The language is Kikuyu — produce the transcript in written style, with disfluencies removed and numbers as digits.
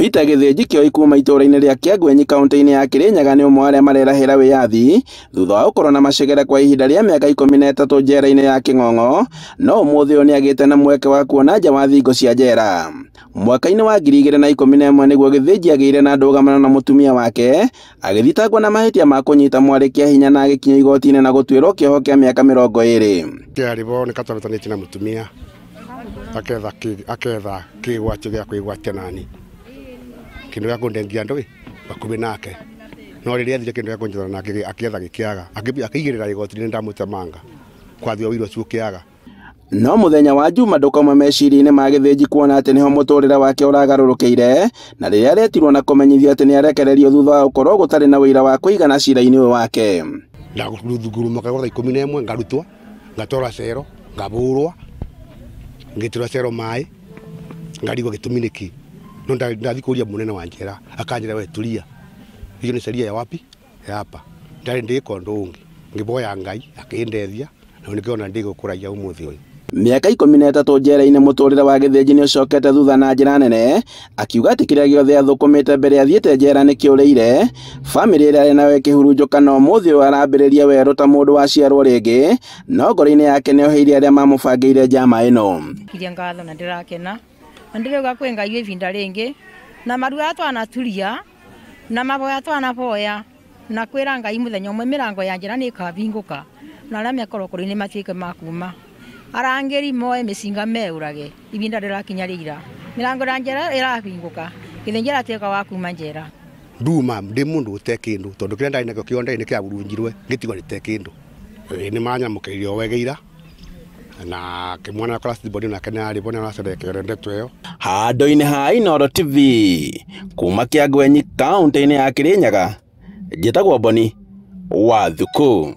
Peter Githinji Kĩoi kuma itũũra-inĩ rĩa Kĩangwenyi kaunti-inĩ ya Kirinyaga nĩ ũmwe wa arĩa marerahĩra wĩyathi thutha wa gũkorwo na macegere kwa ihinda rĩa mĩaka 13 njera-inĩ ya Kĩng'ong'o, no ũmũthĩ ũyũ nĩagĩte na mweke wa kuona nja wa thingo cia njera. Mwaka-inĩ wa 2011 nĩguo Githinji agĩire na ndũgamano na mũtumia wake agĩthitangwo na mahĩtia ma kũnyita mwarĩ kĩa hinya na agĩkinyio igoti-inĩ na gũtuĩrwo kĩoho kĩa mĩaka 20. Kĩarĩbo nĩ katwaranĩtie na mũtumia aketha kĩgwatio gĩa kwĩgwatia nani kindu gĩa kũndengia andũ bakubi nake no rĩrĩa ethire kindu gĩa kũnjethana nake akĩetha gĩkĩaga akĩigĩrĩra igoti-inĩ ndamũtemanga kwathio wĩira ũcio ũkĩaga. No mũthenya wa Juma ndũkauma meciria-inĩ ma Githinji kuona atĩ nĩho mũtũrĩre wake ũragarũrũkĩire na rĩrĩa aretirwo na kũmenyithio atĩ nĩarekererio thutha wa gũkorwo gũtarĩ na ũira wa kũigana cira-inĩ ũyũ wake. Ndathungurumũka thaa 11 ngarutwo ngatwarwo cero ngabũrwo ngĩtĩrwo cero maĩ ngarigwo gĩtũmi nĩkĩ no ndathi kũria mũnene wa njera akanjĩra we tulia hiyo ni sheria ya wapi ya hapa ndari ndĩka ũndũ ũngĩ ngĩboya Ngai akĩndethia na nĩkĩona ndĩgũkũraia ũmũthĩ ũyũ. Mĩaka 13 njera-inĩ mũtũrĩre wa Githinji nĩũcokete thutha na njĩra nene, akiuga atĩ kĩrĩa gĩothe athũkũmĩte mbere athiĩte njera nĩkĩũrĩire. Bamĩrĩ ĩrĩa arĩ nayo ĩkĩhurunjũka na ũmũthĩ ũyũ arambĩrĩria werũ ta mũndũ waciarwo rĩngĩ, no ngoro-inĩ yake nĩoheirie arĩa mamũbangĩire njama ĩno. Kiria ngatho na ndĩrakena na ndĩrauga kwĩ Ngai ibinda rĩngĩ na maru twanaturia na maboya twanaboya na kwĩra Ngai mũthenya ũmwe mĩrango ya njera nĩĩkahingũka na arĩa me korokoro-inĩ matuĩke ma kuma arangĩri moe mĩcinga meũrage ibinda rĩrakinya rĩira mĩrango ya njera ĩrahingũka Githinji aratuĩka wa kuma njera. Nduma ndĩ mũndũ ũte kĩndũ tondũ kĩrĩa ndarĩ nakĩo kĩonde nĩ kĩaburunjirwe ngĩtigwo ndĩte kĩndũ nĩ manyamũkĩire o wega ira na kĩmwana class body nake nĩ arĩ bo nĩ aracerekeire ndeto ĩyo. Handũ-inĩ ha Inooro TV kuma Kĩangwenyi kaunti-inĩ ya Kirinyaga, njĩtagwo Boni wa Thuku.